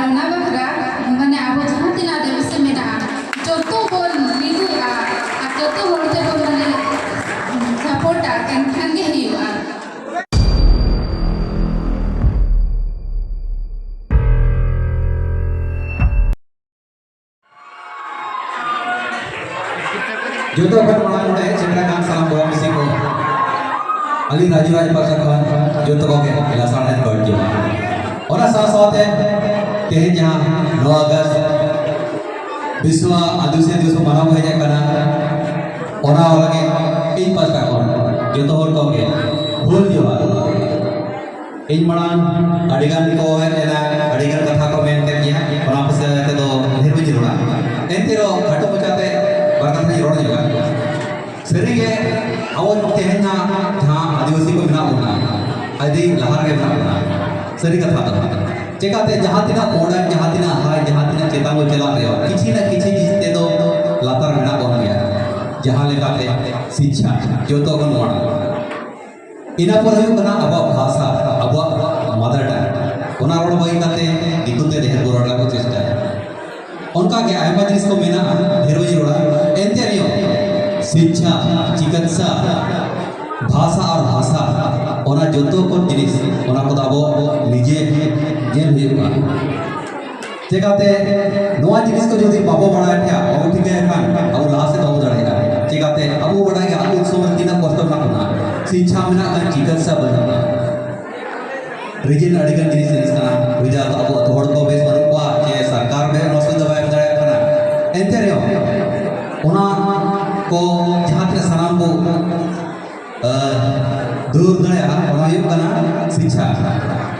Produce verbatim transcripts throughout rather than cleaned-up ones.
ᱚᱱᱟ ᱵᱟᱠᱷᱨᱟ ᱢᱟᱱᱮ ᱟᱵᱚ ᱡᱟᱦᱟᱸ ᱛᱤᱱᱟᱹᱜ ᱟᱹᱫᱤᱵᱟᱹᱥᱤ ᱢᱮᱱᱟᱜᱼᱟ, ᱡᱚᱛᱚ ᱵᱚᱱ ᱢᱤᱫᱚᱜᱼᱟ ᱟᱨ ᱡᱚᱛᱚ ᱦᱚᱲ ᱛᱮᱵᱚᱱ ᱢᱟᱱᱮ ᱥᱟᱯᱳᱨᱴᱟ, ᱮᱱᱠᱷᱟᱱ ᱜᱮ ᱦᱩᱭᱩᱜᱼᱟ᱾ ᱡᱚᱛᱚ ᱠᱷᱚᱱ ᱢᱟᱲᱟᱝ ᱱᱚᱰᱮ ᱦᱮᱡ ᱥᱮᱴᱮᱨ ᱟᱠᱟᱱ ᱥᱟᱱᱟᱢ ᱵᱚᱭᱦᱟ ᱢᱤᱥᱤ ᱠᱚ, ᱟᱹᱞᱤᱧ ᱨᱟᱡᱩ ᱨᱟᱡᱽ ᱯᱟᱦᱴᱟ ᱠᱷᱚᱱ ᱡᱚᱛᱚ ᱠᱚᱜᱮ ᱞᱟᱥᱟᱲᱦᱮᱫ ᱜᱚᱰ ᱡᱚᱦᱟᱨ᱾ ᱚᱱᱟ ᱥᱟᱶ ᱥᱟᱶᱛᱮ ᱛᱮᱦᱮᱧ ᱡᱟᱦᱟᱸ ᱱᱚᱣᱟ ᱟᱜᱚᱥᱴ ᱵᱤᱥᱣᱟ ᱟᱹᱫᱤᱵᱟᱹᱥᱤ ᱫᱤᱵᱚᱥ ᱢᱟᱱᱟᱣ ᱦᱮᱡ ᱟᱠᱟᱱᱟ, ᱚᱱᱟ ᱞᱟᱹᱜᱤᱫ ᱤᱧ ᱯᱟᱦᱴᱟ ᱠᱷᱚᱱ ᱡᱚᱛᱚ ᱦᱚᱲ ᱠᱚᱜᱮ ᱦᱩᱞ ᱡᱚᱦᱟᱨ᱾ ᱤᱧ ᱢᱟᱲᱟᱝ ᱟᱹᱰᱤᱜᱟᱱ ᱠᱚ ᱦᱮᱡ ᱞᱮᱱᱟ, ᱟᱹᱰᱤᱜᱟᱱ ᱠᱟᱛᱷᱟ ᱠᱚ ᱢᱮᱱ ᱠᱮᱫ ᱜᱮᱭᱟ, ᱚᱱᱟ ᱵᱤᱥᱚᱭ ᱛᱮᱫᱚ ᱰᱷᱮᱨ ᱵᱟᱹᱧ ᱨᱚᱲᱟ᱾ ᱮᱱᱛᱮ ᱨᱮᱦᱚᱸ ᱠᱷᱟᱴᱚ ᱢᱟᱪᱷᱟᱛᱮ ᱵᱟᱨ ᱠᱟᱛᱷᱟᱧ ᱨᱚᱲ ᱧᱚᱜᱟ᱾ ᱥᱟᱹᱨᱤᱜᱮ ᱟᱵᱚ ᱛᱮᱦᱮᱧ ᱦᱟᱸᱜ ᱡᱟᱦᱟᱸ ᱟᱹᱫᱤᱵᱟᱹᱥᱤ ᱠᱚ ᱢᱮᱱᱟᱜ ᱵᱚᱱᱟ, ᱟᱹᱰᱤ ᱞᱟᱦᱟ ᱨᱮᱜᱮ ᱢᱮᱱᱟᱜ ᱵᱚᱱᱟ᱾ ᱥᱟᱹᱨᱤ ᱠᱟᱛᱷᱟ ᱫᱚ ᱪᱮᱠᱟᱛᱮ ᱡᱟᱦᱟᱸ ᱛᱤᱱᱟᱹᱜ ᱢᱚᱰᱟᱨᱱ, ᱡᱟᱦᱟᱸ ᱛᱤᱱᱟᱹᱜ ᱦᱟᱭ, ᱡᱟᱦᱟᱸ ᱛᱤᱱᱟᱹᱜ ᱪᱮᱛᱟᱱ ᱵᱚᱱ ᱪᱟᱞᱟᱜ ᱨᱮᱦᱚᱸ, ᱠᱤᱪᱷᱤ ᱱᱟ ᱠᱤᱪᱷᱤ ᱡᱤᱱᱤᱥ ᱛᱮᱫᱚ ᱞᱟᱛᱟᱨ ᱢᱮᱱᱟᱜ ᱵᱚᱱ ᱜᱮᱭᱟ᱾ ᱡᱟᱦᱟᱸ ᱞᱮᱠᱟᱛᱮ ᱥᱤᱪᱪᱷᱟ, ᱡᱚᱛᱚ ᱠᱷᱚᱱ ᱢᱟᱲᱟᱝ᱾ ᱤᱱᱟᱹ ᱯᱚᱨᱮ ᱦᱩᱭᱩᱜ ᱠᱟᱱᱟ ᱟᱵᱚᱣᱟᱜ ᱵᱷᱟᱥᱟ, ᱟᱵᱚᱣᱟᱜ ᱢᱟᱫᱟᱨ ᱴᱟᱝ᱾ ᱚᱱᱟ ᱨᱚᱲ ᱵᱟᱹᱜᱤ ᱠᱟᱛᱮ ᱫᱤᱠᱩ ᱛᱮ ᱰᱷᱮᱨ ᱵᱚ ᱨᱚᱲ ᱨᱮᱱᱟᱜ ᱠᱚ ᱪᱮᱥᱴᱟᱭᱟ᱾ ᱚᱱᱠᱟ ᱜᱮ ᱟᱭᱢᱟ ᱡᱤᱱᱤᱥ ᱠᱚ ᱢᱮᱱᱟᱜᱼᱟ, ᱰᱷᱮᱨ ᱵᱟᱹᱧ ᱨᱚᱲᱟ᱾ ᱮᱱᱛᱮ ᱨᱮᱦᱚᱸ ᱥᱤᱪᱪᱷᱟ, ᱪᱤᱠᱤᱛᱥᱟ, ᱵᱷᱟᱥᱟ ᱟᱨ ᱵᱷᱟᱥᱟ, ᱚᱱᱟ ᱡᱚᱛᱚ ᱠᱚ ᱡᱤᱱᱤᱥ, ᱚᱱᱟ ᱠᱚᱫᱚ ᱟᱵᱚ ᱱᱤᱡᱮ ᱧᱮᱞ ᱦᱩᱭᱩᱜᱼᱟ᱾ ᱪᱮᱠᱟᱛᱮ ᱱᱚᱣᱟ ᱡᱤᱱᱤᱥ ᱠᱚ ᱡᱩᱫᱤ ᱵᱟᱵᱚ ᱵᱟᱲᱟᱭ ᱠᱷᱟᱱ, ᱵᱟᱵᱚ ᱴᱷᱤᱠᱟᱹᱭ ᱠᱷᱟᱱ, ᱟᱵᱚ ᱞᱟᱦᱟ ᱥᱮᱫ ᱵᱟᱵᱚ ᱫᱟᱲᱮᱭᱟᱜᱼᱟ᱾ ᱪᱮᱠᱟᱛᱮ ᱟᱵᱚ ᱵᱟᱲᱟᱭ ᱜᱮᱭᱟ ᱟᱹᱛᱩ ᱫᱤᱥᱚᱢ ᱨᱮ ᱛᱤᱱᱟᱹᱜ ᱠᱚᱥᱴᱚ ᱢᱮᱱᱟᱜ ᱵᱚᱱᱟ, ᱥᱤᱪᱪᱷᱟ ᱢᱮᱱᱟᱜ ᱠᱷᱟᱱ ᱪᱤᱠᱤᱛᱥᱟ ᱵᱟᱹᱱᱩᱜᱼᱟ᱾ ᱨᱤᱡᱤᱱ ᱟᱹᱰᱤᱜᱟᱱ ᱡᱤᱱᱤᱥ ᱡᱤᱱᱤᱥ ᱠᱟᱱᱟ, ᱨᱤᱡᱟᱞ ᱟᱵᱚ ᱟᱹᱛᱩ ᱦᱚᱲ ᱠᱚ ᱵᱮᱥ ᱵᱟᱹᱱᱩᱜ ᱠᱚᱣᱟ, ᱪᱮ ᱥᱚᱨᱠᱟᱨ ᱵᱮᱥ ᱚᱥᱩᱵᱤᱫᱷᱟ ᱵᱟᱭ ᱮᱢ ᱫᱟᱲᱮᱭᱟᱜ ᱠᱟᱱᱟ᱾ ᱮᱱᱛᱮ ᱨᱮᱦᱚᱸ ᱚᱱᱟ ᱠᱚ ᱡᱟᱦᱟᱸ ᱛᱤᱱᱟᱹᱜ ᱥᱟᱱᱟᱢ ᱵᱚ ᱟᱨ ᱫᱩᱨ ᱫᱟᱲᱮᱭᱟᱜᱼᱟ, ᱚᱱᱟ ᱦᱩᱭᱩᱜ ᱠᱟᱱᱟ ᱥᱤᱪᱪᱷᱟ᱾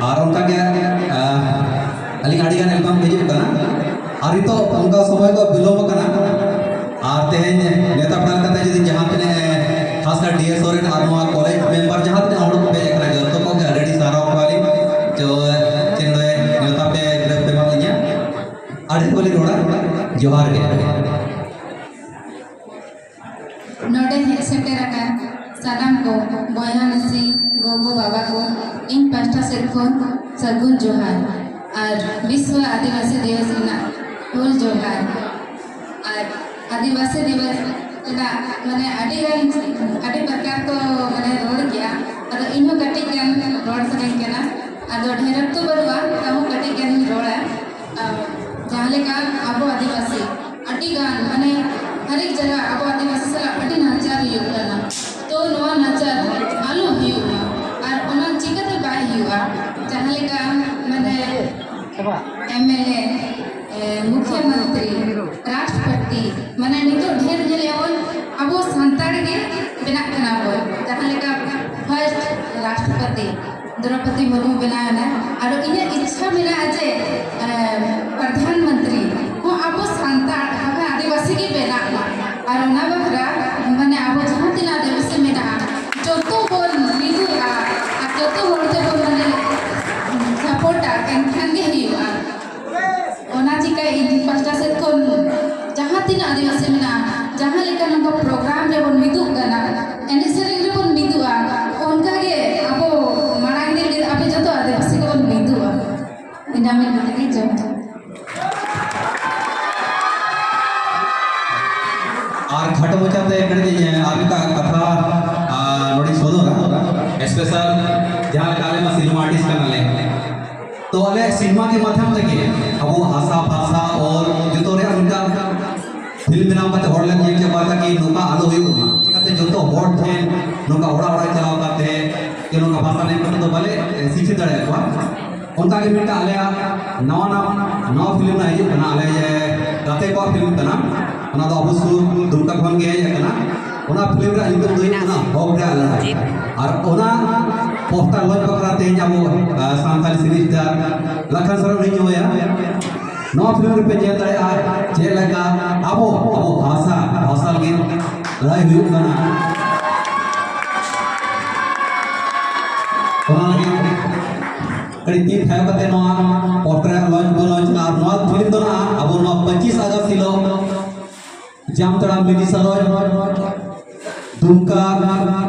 ᱟᱨ ᱚᱱᱠᱟ ᱜᱮ, ᱟᱨ ᱟᱹᱞᱤᱧ ᱟᱹᱰᱤ ᱜᱟᱱ ᱮᱠᱫᱚᱢ ᱦᱤᱡᱩᱜ ᱠᱟᱱᱟ᱾ ᱟᱨ ᱱᱤᱛᱚᱜ ᱚᱱᱠᱟ ᱥᱚᱢᱚᱭ ᱠᱚ ᱵᱤᱞᱚᱢ ᱟᱠᱟᱱᱟ᱾ ᱟᱨ ᱛᱮᱦᱮᱧ ᱱᱮᱛᱟ ᱯᱮᱲᱟ ᱠᱟᱛᱮ ᱡᱩᱫᱤ ᱡᱟᱦᱟᱸ ᱛᱤᱱᱟᱹᱜ, ᱠᱷᱟᱥ ᱠᱟᱨ ᱰᱤ ᱮᱥ ᱳ ᱨᱮᱱ ᱟᱨ ᱱᱚᱣᱟ ᱠᱚᱞᱮᱡᱽ ᱢᱮᱢᱵᱟᱨ ᱡᱟᱦᱟᱸ ᱛᱤᱱᱟᱹᱜ ᱦᱚᱲ ᱠᱚ ᱦᱮᱡ ᱟᱠᱟᱱᱟ, ᱡᱚᱛᱚ ᱠᱚᱜᱮ ᱟᱹᱰᱤ ᱟᱹᱰᱤ ᱥᱟᱨᱦᱟᱣ ᱠᱚᱣᱟᱞᱤᱧ᱾ ᱪᱚ, ᱪᱮᱫ ᱱᱚᱰᱮ ᱱᱮᱣᱛᱟ ᱯᱮ ᱜᱤᱨᱟᱹ ᱯᱮ ᱮᱢᱟᱫ ᱞᱤᱧᱟ᱾ ᱟᱹᱰᱤ ᱠᱚᱞᱤᱧ ᱨᱚᱲᱟ᱾ ᱡᱚᱦᱟᱨ ᱜᱮ᱾ ᱱᱚᱰᱮ ᱦᱮᱡ ᱥᱮᱴᱮᱨ ᱟᱠᱟᱱ ᱥᱟᱱᱟᱢ ᱠᱚ, ᱵᱚᱭᱦᱟ ᱢᱤᱥᱤ, ᱜᱚᱜᱚ ᱵᱟᱵᱟ ᱠᱚ, ᱤᱧ ᱯᱟᱦᱴᱟ ᱥᱮᱫ ᱠᱷᱚᱱ ᱥᱟᱹᱜᱩᱱ ᱡᱚᱦᱟᱨ᱾ ᱟᱨ ᱵᱤᱥᱣᱚ ᱟᱹᱫᱤᱵᱟᱹᱥᱤ ᱫᱤᱵᱚᱥ ᱨᱮᱱᱟᱜ ᱦᱩᱞ ᱡᱚᱦᱟᱨ᱾ ᱟᱨ ᱟᱹᱫᱤᱵᱟᱹᱥᱤ ᱫᱤᱵᱚᱥ ᱨᱮᱱᱟᱜ ᱢᱟᱱᱮ ᱟᱹᱰᱤ ᱜᱟᱱ, ᱟᱹᱰᱤ ᱯᱨᱚᱠᱟᱨ ᱠᱚ ᱢᱟᱱᱮ ᱨᱚᱲ ᱜᱮᱭᱟ᱾ ᱟᱫᱚ ᱤᱧᱦᱚᱸ ᱠᱟᱹᱴᱤᱡ ᱜᱟᱱ ᱨᱚᱲ ᱥᱟᱱᱟᱧ ᱠᱟᱱᱟ᱾ ᱟᱫᱚ ᱰᱷᱮᱨ ᱚᱠᱛᱚ ᱵᱟᱹᱱᱩᱜᱼᱟ, ᱛᱟᱹᱦᱩ ᱠᱟᱹᱴᱤᱡ ᱜᱟᱱ ᱨᱚᱲᱟ᱾ ᱟᱨ ᱡᱟᱦᱟᱸ ᱞᱮᱠᱟ ᱟᱵᱚ ᱟᱹᱫᱤᱵᱟᱹᱥᱤ ᱟᱹᱰᱤ ᱜᱟᱱ ᱢᱟᱱᱮ ᱦᱟᱨᱮᱠ ᱡᱟᱭᱜᱟ ᱟᱵᱚ ᱟᱹᱫᱤᱵᱟᱹᱥᱤ ᱥᱟᱞᱟᱜ ᱟᱹᱰᱤ ᱱᱟᱦᱟᱪᱟᱨ ᱦᱩᱭᱩᱜ ᱠᱟᱱᱟ᱾ ᱛᱚ ᱱᱚᱣᱟ ᱱᱟᱦᱟᱪᱟᱨ ᱟᱞᱚ ᱦᱩᱭᱩᱜ ᱢᱟ᱾ ᱟᱨ ᱚᱱᱟ ᱪᱤᱠᱟᱹᱛᱮ ᱵᱟᱭ ᱦᱩᱭᱩᱜᱼᱟ? ᱡᱟᱦᱟᱸ ᱞᱮᱠᱟ ᱢᱟᱱᱮ MLA, ᱮ, ᱢᱩᱠᱷᱭᱚᱢᱚᱱᱛᱨᱤ, ᱨᱟᱥᱴᱨᱚᱯᱚᱛᱤ, ᱢᱟᱱᱮ ᱱᱤᱛᱚᱜ ᱰᱷᱮᱨ ᱧᱮᱞᱮᱜᱼᱟ ᱵᱚᱱ ᱟᱵᱚ ᱥᱟᱱᱛᱟᱲ ᱜᱮ ᱵᱮᱱᱟᱜ ᱠᱟᱱᱟ ᱵᱚᱱ᱾ ᱡᱟᱦᱟᱸ ᱞᱮᱠᱟ first ᱨᱟᱥᱴᱨᱚᱯᱚᱛᱤ ᱫᱨᱚᱯᱚᱫᱤ ᱢᱩᱨᱢᱩ ᱵᱮᱱᱟᱣ ᱮᱱᱟ᱾ ᱟᱨ ᱤᱧᱟᱹᱜ ᱤᱪᱪᱷᱟ ᱢᱮᱱᱟᱜᱼᱟ ᱡᱮ, ᱮ, ᱯᱨᱚᱫᱷᱟᱱ ᱢᱚᱱᱛᱨᱤ ᱦᱚᱸ ᱟᱵᱚ ᱥᱟᱱᱛᱟᱲ ᱵᱟᱠᱷᱟᱱ ᱟᱹᱫᱤᱵᱟᱹᱥᱤ ᱜᱮ ᱵᱮᱱᱟᱜ ᱢᱟ᱾ ᱟᱨ ᱚᱱᱟ ᱵᱟᱠᱷᱨᱟ ᱢᱟᱱᱮ ᱟᱵᱚ ᱡᱟᱦᱟᱸ ᱛᱤᱱᱟᱹᱜ ᱟᱹᱫᱤᱵᱟᱹᱥᱤ ᱢᱮᱱᱟᱜᱼᱟ, ᱡᱚᱛᱚ ᱵᱚᱱ ᱢᱤᱫᱚᱜᱼᱟ ᱟᱨ ᱡᱚᱛᱚ ᱦᱚᱲ ᱛᱮᱵᱚᱱ ᱢᱟᱱᱮ ᱥᱟᱯᱳᱨᱴᱟ, ᱮᱱᱠᱷᱟᱱ ᱜᱮ ᱦᱩᱭᱩᱜᱼᱟ᱾ ᱚᱱᱟ ᱪᱤᱠᱟᱹ ᱤᱧ ᱯᱟᱦᱴᱟ ᱥᱮᱫ ᱠᱷᱚᱱ ᱡᱟᱦᱟᱸ ᱛᱤᱱᱟᱹᱜ ᱟᱹᱫᱤᱵᱟᱹᱥᱤ ᱢᱮᱱᱟᱜᱼᱟ, ᱡᱟᱦᱟᱸ ᱞᱮᱠᱟ ᱱᱚᱝᱠᱟ ᱯᱨᱳᱜᱨᱟᱢ ᱨᱮᱵᱚᱱ ᱢᱤᱫᱚᱜ ᱠᱟᱱᱟ, ᱮᱱᱮᱡ ᱥᱮᱨᱮᱧ ᱨᱮᱵᱚᱱ ᱢᱤᱫᱚᱜᱼᱟ, ᱚᱱᱠᱟ ᱜᱮ ᱟᱵᱚ ᱢᱟᱲᱟᱝ ᱫᱤᱱ ᱨᱮ ᱟᱵᱚ ᱡᱚᱛᱚ ᱟᱹᱫᱤᱵᱟᱹᱥᱤ ᱜᱮᱵᱚᱱ ᱢᱤᱫᱚᱜᱼᱟ᱾ ᱤᱱᱟᱹ ᱢᱮᱱ ᱠᱟᱛᱮ ᱜᱮ ᱡᱚᱦᱟᱨ᱾ ᱟᱨ ᱠᱷᱟᱴᱚ ᱢᱟᱪᱷᱟᱛᱮ ᱠᱟᱹᱴᱤᱡ ᱤᱧ ᱟᱨ ᱢᱤᱫᱴᱟᱝ ᱠᱟᱛᱷᱟ, ᱟᱨ ᱱᱚᱰᱮᱧ ᱥᱚᱫᱚᱨᱟ᱾ ᱥᱯᱮᱥᱟᱞ ᱡᱟᱦᱟᱸ ᱞᱮᱠᱟ ᱟᱞᱮ ᱢᱟ ᱥᱤᱱᱮᱢᱟ ᱟᱨᱴᱤᱥᱴ ᱠᱟᱱᱟᱞᱮ, ᱛᱚ ᱟᱞᱮ ᱥᱤᱱᱮᱢᱟ ᱜᱮ ᱢᱟᱫᱷᱭᱚᱢ ᱛᱮᱜᱮ ᱟᱵᱚ ᱵᱷᱟᱥᱟ, ᱵᱷᱟᱥᱟ ᱚᱞ ᱡᱚᱛᱚ ᱨᱮᱭᱟᱜ ᱢᱤᱫᱴᱟᱝ ᱯᱷᱤᱞᱢ ᱵᱮᱱᱟᱣ ᱠᱟᱛᱮ ᱦᱚᱲ ᱞᱮ ᱧᱮᱞ ᱪᱟᱵᱟ ᱛᱟᱠᱤ ᱱᱚᱝᱠᱟ ᱟᱞᱚ ᱦᱩᱭᱩᱜ ᱢᱟ᱾ ᱪᱤᱠᱟᱛᱮ ᱡᱚᱛᱚ ᱦᱚᱲ ᱴᱷᱮᱱ ᱱᱚᱝᱠᱟ ᱚᱲᱟᱜ ᱚᱲᱟᱜ ᱪᱟᱞᱟᱣ ᱠᱟᱛᱮ ᱡᱮ ᱱᱚᱝᱠᱟ ᱵᱷᱟᱥᱟ ᱨᱮᱱᱟᱜ ᱠᱟᱛᱷᱟ ᱫᱚ ᱵᱟᱞᱮ, ᱮ, ᱥᱤᱠᱷᱟᱹ ᱫᱟᱲᱮᱭᱟᱠᱚᱣᱟ᱾ ᱚᱱᱠᱟ ᱜᱮ ᱢᱤᱫᱴᱟᱝ ᱟᱞᱮᱭᱟᱜ ᱱᱟᱣᱟ ᱱᱟᱣᱟ, ᱱᱟᱣᱟ ᱯᱷᱤᱞᱢ ᱨᱮᱱᱟᱜ ᱦᱤᱡᱩᱜ ᱠᱟᱱᱟ, ᱟᱞᱮ ᱡᱮ ᱜᱟᱛᱮ ᱠᱚᱣᱟᱜ ᱯᱷᱤᱞᱢ ᱠᱟᱱᱟ, ᱚᱱᱟ ᱫᱚ ᱟᱵᱚ ᱥᱩᱨ ᱫᱩᱢᱠᱟ ᱠᱷᱚᱱ ᱜᱮ ᱦᱮᱡ ᱟᱠᱟᱱᱟ᱾ ᱚᱱᱟ ᱯᱷᱤᱞᱢ ᱨᱮᱱᱟᱜ ᱧᱩᱛᱩᱢ ᱫᱚ ᱦᱩᱭᱩᱜ ᱠᱟᱱᱟ ᱦᱚᱠ ᱨᱮᱭᱟᱜ ᱞᱟᱹᱲᱦᱟᱹᱭ᱾ ᱟᱨ ᱚᱱᱟ ᱯᱳᱥᱴᱟᱨ ᱞᱚᱧᱪ ᱵᱟᱠᱷᱨᱟ ᱛᱮᱦᱮᱧ ᱟᱵᱚ, ᱟ, ᱥᱟᱱᱛᱟᱲᱤ ᱥᱤᱱᱤᱥᱴᱟᱨ ᱞᱟᱠᱷᱟᱱ ᱥᱚᱨᱮᱱ ᱞᱤᱧ ᱦᱚᱦᱚᱭᱟ᱾ ᱱᱚᱣᱟ ᱯᱷᱤᱞᱢ ᱨᱮᱯᱮ ᱧᱮᱞ ᱫᱟᱲᱮᱭᱟᱜᱼᱟ ᱪᱮᱫ ᱞᱮᱠᱟ ᱟᱵᱚ, ᱟᱵᱚ ᱵᱷᱟᱥᱟ, ᱵᱷᱟᱥᱟ ᱞᱟᱹᱜᱤᱫ ᱞᱟᱹᱲᱦᱟᱹᱭ ᱦᱩᱭᱩᱜ ᱠᱟᱱᱟ᱾ ᱚᱱᱟ ᱞᱟᱹᱜᱤᱫ ᱟᱹᱰᱤ ᱛᱤ ᱛᱷᱟᱭᱚ ᱠᱟᱛᱮ ᱱᱚᱣᱟ ᱯᱳᱥᱴᱟᱨ ᱞᱚᱧᱪ ᱵᱚᱱ ᱞᱚᱧᱪ ᱮᱫᱟ᱾ ᱟᱨ ᱱᱚᱣᱟ ᱯᱷᱤᱞᱢ ᱫᱚ ᱱᱟᱦᱟᱜ ᱟᱵᱚ ᱱᱚᱣᱟ ᱯᱚᱸᱪᱤᱥ ᱟᱜᱚᱥᱴ ᱦᱤᱞᱳᱜ ᱡᱟᱢᱛᱟᱲᱟ ᱢᱤᱱᱤ ᱥᱟᱞᱚᱭ ᱫᱩᱢᱠᱟ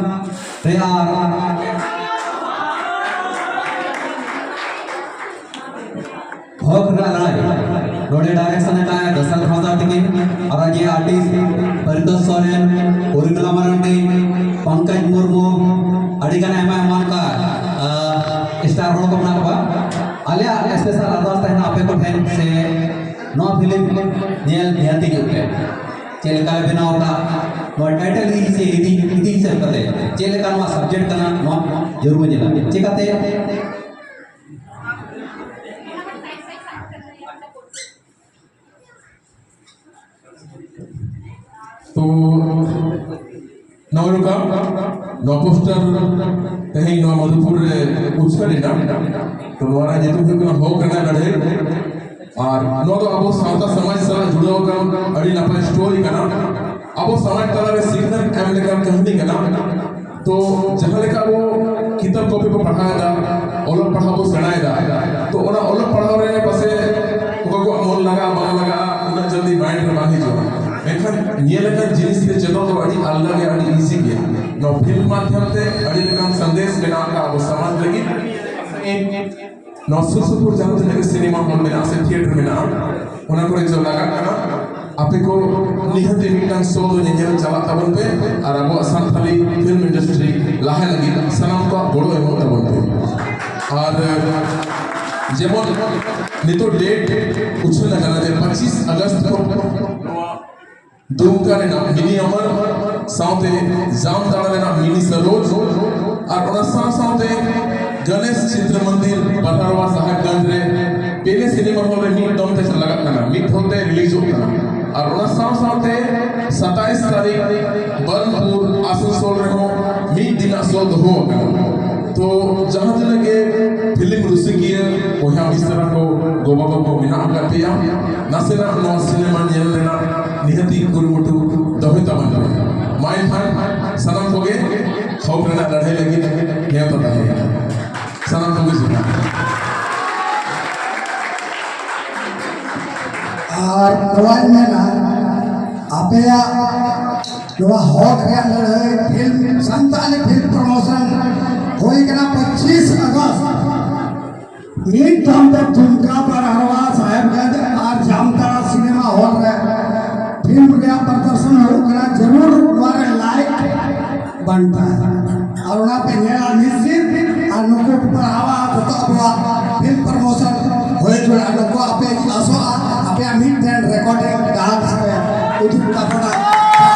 ᱨᱮ ᱟᱨ ᱦᱚᱠ ᱨᱮᱱᱟᱜ ᱞᱟᱹᱲᱦᱟᱹᱭ᱾ ᱱᱚᱰᱮ ᱰᱟᱭᱨᱮᱠᱥᱚᱱ ᱟᱠᱟᱫ ᱫᱚᱥᱟᱨ ᱯᱷᱟᱫᱟᱨ ᱛᱟᱹᱠᱤᱱ, ᱟᱨ ᱡᱮ ᱟᱨᱴᱤᱥᱴ ᱯᱟᱨᱤᱛᱳᱥ ᱥᱚᱨᱮᱱ, ᱩᱨᱢᱤᱞᱟ ᱢᱟᱨᱟᱱᱰᱤ, ᱯᱚᱝᱠᱚᱡᱽ ᱢᱩᱨᱢᱩ, ᱟᱹᱰᱤ ᱜᱟᱱ ᱟᱭᱢᱟ ᱟᱭᱢᱟ ᱚᱱᱠᱟ ᱥᱴᱟᱨ ᱦᱚᱲ ᱠᱚ ᱢᱮᱱᱟᱜ ᱠᱚᱣᱟ᱾ ᱟᱞᱮᱭᱟᱜ ᱥᱯᱮᱥᱟᱞ ᱟᱨᱫᱟᱥ ᱛᱟᱦᱮᱱᱟ ᱟᱯᱮ ᱠᱚᱴᱷᱮᱱ ᱥᱮ ᱱᱚᱣᱟ ᱯᱷᱤᱞᱢ ᱧᱮᱞ ᱱᱤᱦᱟᱹᱛᱤ ᱦᱤᱡᱩᱜ ᱯᱮ᱾ ᱪᱮᱫ ᱞᱮᱠᱟ ᱞᱮ ᱵᱮᱱᱟᱣ ᱟᱠᱟᱫ, ᱱᱚᱣᱟ ᱴᱟᱭᱴᱮᱞ ᱤᱫᱤ ᱥᱮ ᱤᱫᱤ ᱤᱫᱤ ᱦᱤᱥᱟᱹᱵ ᱠᱟᱛᱮ ᱪᱮᱫ ᱞᱮᱠᱟ ᱱᱚᱣᱟ ᱥᱟᱵᱡᱮᱠᱴ ᱠᱟᱱᱟ, ᱱᱚᱣᱟ ᱡᱟᱹᱨᱩᱲ ᱵᱚᱱ ᱧᱮᱞᱟ᱾ ᱪᱮᱠᱟᱛᱮ ᱛᱚ ᱱᱚᱜᱼᱚᱭ ᱱᱚᱝᱠᱟ ᱱᱚᱣᱟ ᱯᱳᱥᱴᱟᱨ ᱛᱮᱦᱮᱧ ᱱᱚᱣᱟ ᱢᱚᱫᱷᱩᱯᱩᱨ ᱨᱮ ᱩᱪᱷᱟᱹᱱ ᱮᱱᱟ᱾ ᱛᱚ ᱱᱚᱣᱟ ᱨᱮᱱᱟᱜ ᱧᱩᱛᱩᱢ ᱦᱩᱭᱩᱜ ᱠᱟᱱᱟ ᱦᱚᱠ ᱨᱮᱱᱟᱜ ᱞᱟᱹᱲᱦᱟᱹᱭ᱾ ᱟᱨ ᱱᱚᱣᱟ ᱫᱚ ᱟᱵᱚ ᱥᱟᱶᱛᱟ ᱥᱚᱢᱟᱡᱽ ᱥᱟᱞᱟᱜ ᱡᱩᱲᱟᱹᱣ ᱟᱠᱟᱱ ᱟᱹᱰᱤ ᱱᱟᱯᱟᱭ ᱥᱴᱳᱨᱤ ᱠᱟᱱᱟ᱾ ᱟᱵᱚ ᱥᱚᱢᱟᱡᱽ ᱛᱟᱞᱟᱨᱮ ᱥᱤᱠᱷᱱᱟᱹᱛ ᱮᱢ ᱞᱮᱠᱟᱱ ᱠᱟᱹᱦᱱᱤ ᱠᱟᱱᱟ᱾ ᱛᱚ ᱡᱟᱦᱟᱸ ᱞᱮᱠᱟ ᱟᱵᱚ ᱠᱤᱛᱟᱹᱵ ᱠᱚᱯᱤ ᱵᱚ ᱯᱟᱲᱦᱟᱣ ᱮᱫᱟ, ᱚᱞᱚᱜ ᱯᱟᱲᱦᱟᱣ ᱵᱚ ᱥᱮᱬᱟᱭᱮᱫᱟ, ᱛᱚ ᱚᱱᱟ ᱚᱞᱚᱜ ᱯᱟᱲᱦᱟᱣ ᱨᱮ ᱯᱟᱥᱮ ᱚᱠᱟ ᱠᱚᱣᱟᱜ ᱢᱚᱱ ᱞᱟᱜᱟᱜᱼᱟ ᱵᱟᱝ ᱞᱟᱜᱟᱜᱼᱟ ᱩᱱᱟᱹᱜ ᱡᱚᱞᱫᱤ ᱢᱟᱭᱤᱱᱰ ᱨᱮ ᱵᱟᱝ ᱦᱤᱡᱩᱜᱼᱟ, ᱢᱮᱱᱠᱷᱟᱱ ᱧᱮᱞ ᱟᱠᱟᱱ ᱡᱤᱱᱤᱥ ᱛᱮ ᱪᱮᱫᱚᱜ ᱫᱚ ᱟᱹᱰᱤ ᱟᱞᱜᱟ ᱜᱮᱭᱟ, ᱟᱹᱰᱤ ᱤᱡᱤ ᱜᱮᱭᱟ᱾ ᱱᱚᱣᱟ ᱯᱷᱤᱞᱢ ᱢᱟᱫᱽᱫᱷᱚᱢ ᱛᱮ ᱟᱹᱰᱤ ᱞᱮᱠᱟᱱ ᱥᱟᱸᱫᱮᱥ ᱢᱮᱱᱟᱜ ᱟᱠᱟᱫ ᱟᱵᱚ ᱥᱚᱢᱟᱡᱽ ᱞᱟᱹᱜᱤᱫ᱾ ᱱᱚᱣᱟ ᱥᱩᱨ ᱥᱩᱯᱩᱨ ᱡᱟᱦᱟᱸ ᱛᱤᱱᱟᱹᱜ ᱜᱮ ᱥᱤᱱᱮᱢᱟ ᱦᱚᱞ ᱢᱮᱱᱟᱜᱼᱟ ᱥᱮ ᱛᱷᱤᱭᱮᱴᱟᱨ ᱢᱮᱱᱟᱜᱼᱟ, ᱚᱱᱟ ᱠᱚᱨᱮ ᱡᱚ ᱞᱟᱜᱟᱜ ᱠᱟᱱᱟ᱾ ᱟᱯᱮ ᱠᱚ ᱱᱤᱦᱟᱹᱛᱤ ᱢᱤᱫᱴᱟᱝ ᱥᱳ ᱫᱚ ᱧᱮᱧᱮᱞ ᱪᱟᱞᱟᱜ ᱛᱟᱵᱚᱱ ᱯᱮ ᱟᱨ ᱟᱵᱚᱣᱟᱜ ᱥᱟᱱᱛᱟᱲᱤ ᱯᱷᱤᱞᱢ ᱤᱱᱰᱟᱥᱴᱨᱤ ᱞᱟᱦᱟ ᱞᱟᱹᱜᱤᱫ ᱥᱟᱱᱟᱢ ᱠᱚᱣᱟᱜ ᱜᱚᱲᱚ ᱮᱢᱚᱜ ᱛᱟᱵᱚᱱ ᱯᱮ᱾ ᱟᱨ ᱡᱮᱢᱚᱱ ᱱᱤᱛᱚᱜ ᱰᱮᱴ ᱩᱪᱷᱟᱹᱱ ᱟᱠᱟᱱᱟ ᱡᱮ ᱯᱚᱸᱪᱤᱥ ᱟᱜᱚᱥᱴ ᱠᱷᱚᱱ ᱱᱚᱣᱟ ᱫᱩᱢᱠᱟ ᱨᱮᱱᱟᱜ ᱢᱤᱱᱤ ᱟᱢᱟᱨ ᱥᱟᱶᱛᱮ ᱡᱟᱢᱛᱟᱲᱟ ᱨᱮᱱᱟᱜ ᱢᱤᱱᱤ ᱥᱟᱨᱳᱡᱽ ᱟᱨ ᱚᱱᱟ ᱥᱟᱶ ᱥᱟᱶᱛᱮ ᱜᱚᱱᱮᱥ ᱪᱤᱛᱨᱚ ᱢᱚᱱᱫᱤᱨ ᱵᱟᱴᱟᱨᱣᱟ ᱥᱟᱦᱮᱵᱽᱜᱚᱸᱡᱽ ᱨᱮ ᱯᱮᱞᱮ ᱥᱤᱱᱮᱢᱟ ᱦᱚᱞ ᱨᱮ ᱢᱤᱫ ᱫᱚᱢ ᱛᱮ ᱞᱟᱜᱟᱜ ᱠᱟᱱᱟ, ᱢᱤᱫ ᱦᱚᱲ ᱛᱮ ᱨᱤᱞᱤᱡᱚᱜ ᱠᱟᱱᱟ᱾ ᱟᱨ ᱚᱱᱟ ᱥᱟᱶ ᱥᱟᱶᱛᱮ ᱥᱟᱛᱟᱭᱤᱥ ᱛᱟᱹᱨᱤᱠᱷ ᱵᱟᱨᱱᱯᱩᱨ ᱟᱥᱟᱱᱥᱳᱞ ᱨᱮᱦᱚᱸ ᱢᱤᱫ ᱫᱤᱱᱟᱜ ᱥᱳ ᱫᱚᱦᱚ ᱟᱠᱟᱱᱟ᱾ ᱛᱚ ᱡᱟᱦᱟᱸ ᱛᱤᱱᱟᱹᱜ ᱜᱮ ᱯᱷᱤᱞᱢ ᱨᱩᱥᱤᱠᱤᱭᱟᱹ ᱵᱚᱭᱦᱟ ᱢᱤᱥᱨᱟ ᱠᱚ, ᱜᱚ ᱵᱟᱵᱟ ᱠᱚ ᱢᱮᱱᱟᱜ ᱟᱠᱟᱫ ᱯᱮᱭᱟ, ᱱᱟᱥᱮᱱᱟᱜ ᱱᱚᱣᱟ ᱥᱤᱱᱮᱢᱟ ᱧᱮᱞ ᱨᱮᱱᱟᱜ ᱱᱤᱦᱟᱹᱛᱤ ᱠᱩᱨᱩᱢᱩᱴᱩ ᱫᱚᱦᱚᱭ ᱛᱟᱵᱚᱱ ᱯᱮ᱾ ᱢᱟ ᱮᱱᱠᱷᱟᱱ ᱥᱟᱱᱟᱢ ᱠᱚᱜᱮ ᱦᱚᱠ ᱨᱮᱱᱟᱜ ᱞᱟᱹᱲᱦᱟᱹᱭ ᱞᱟᱹᱜᱤᱫ ᱱᱮᱣᱛᱟ ᱛᱟᱦᱮᱸ ᱠᱟᱱᱟ᱾ ᱥᱟᱱᱟᱢ ᱠᱚᱜᱮ ᱡᱚᱦᱟᱨ᱾ ᱟᱨ ᱱᱚᱣᱟᱧ ᱢᱮᱱᱟ, ᱟᱯᱮᱭᱟᱜ ᱱᱚᱣᱟ ᱦᱚᱠ ᱨᱮᱭᱟᱜ ᱞᱟᱹᱲᱦᱟᱹᱭ ᱯᱷᱤᱞᱢ, ᱥᱟᱱᱛᱟᱲᱤ ᱯᱷᱤᱞᱢ ᱯᱨᱚᱢᱳᱥᱚᱱ ᱦᱩᱭ ᱠᱟᱱᱟ ᱯᱚᱸᱪᱤᱥ ᱟᱜᱚᱥᱴ᱾ ᱢᱤᱫ ᱫᱷᱟᱣ ᱛᱮ ᱫᱩᱢᱠᱟ, ᱵᱟᱨᱦᱟᱣᱟ, ᱥᱟᱦᱮᱵᱽᱜᱚᱸᱡᱽ ᱟᱨ ᱡᱟᱢᱛᱟᱲᱟ ᱥᱤᱱᱮᱢᱟ ᱦᱚᱞ ᱨᱮ ᱯᱷᱤᱞᱢ ᱨᱮᱭᱟᱜ ᱯᱨᱚᱫᱚᱨᱥᱚᱱ ᱦᱩᱭᱩᱜ ᱠᱟᱱᱟ, ᱡᱟᱹᱨᱩᱲ ᱱᱚᱣᱟ ᱨᱮ ᱞᱟᱭᱤᱠ ᱵᱟᱱᱴᱟ ᱟᱨ ᱚᱱᱟ ᱯᱮ ᱧᱮᱞᱟ ᱱᱤᱥᱪᱤᱛ᱾ ᱟᱨ ᱱᱩᱠᱩ ᱯᱟᱲᱦᱟᱣᱟ ᱡᱚᱛᱚ ᱟᱵᱚᱣᱟᱜ ᱯᱷᱤᱞᱢ ᱯᱨᱚᱢᱳᱥᱚᱱ ᱦᱩᱭ ᱡᱚᱲᱟ᱾ ᱱᱩᱠᱩ ᱟᱯᱮ ᱟᱥᱚᱜᱼᱟ ᱟᱯᱮᱭᱟᱜ ᱢᱤᱫᱴᱮᱱ ᱨᱮᱠᱚᱨᱰᱤᱝ ᱰᱟᱱᱥ ᱯᱮ ᱩᱫᱩᱜ ᱛᱟᱵᱚᱱ᱾